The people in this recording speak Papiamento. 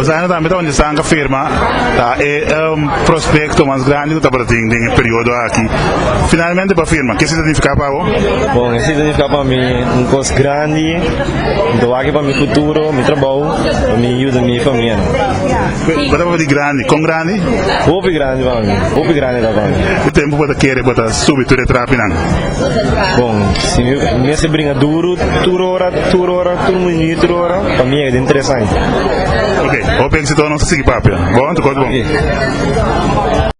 Zaino tambe ta un esnan ku a firma ta e prospekto mas grandi ku tabata tin den e periodo aki. Finalmente bo a firma, ke esei ta nifiká pa bo? Bon, esei ta nifiká pa mi un kos grandi, mi ta wak pa mi futuro, mi trabou, pa mi yuda mi famianan. Bo ta papia di grandi, kon grandi? Hopi grandi pa mi, hopi grandi ta pa mi. Ki tempu bo ta kere bo ta subi tur e trapinan? Bon, si mi mester bringa duru tur ora, tur ora, tur minuut, tur ora, pa mi yega den tres aña. Ok, hopi éxito, nos ta sigui papia. Bon, tur kos bon.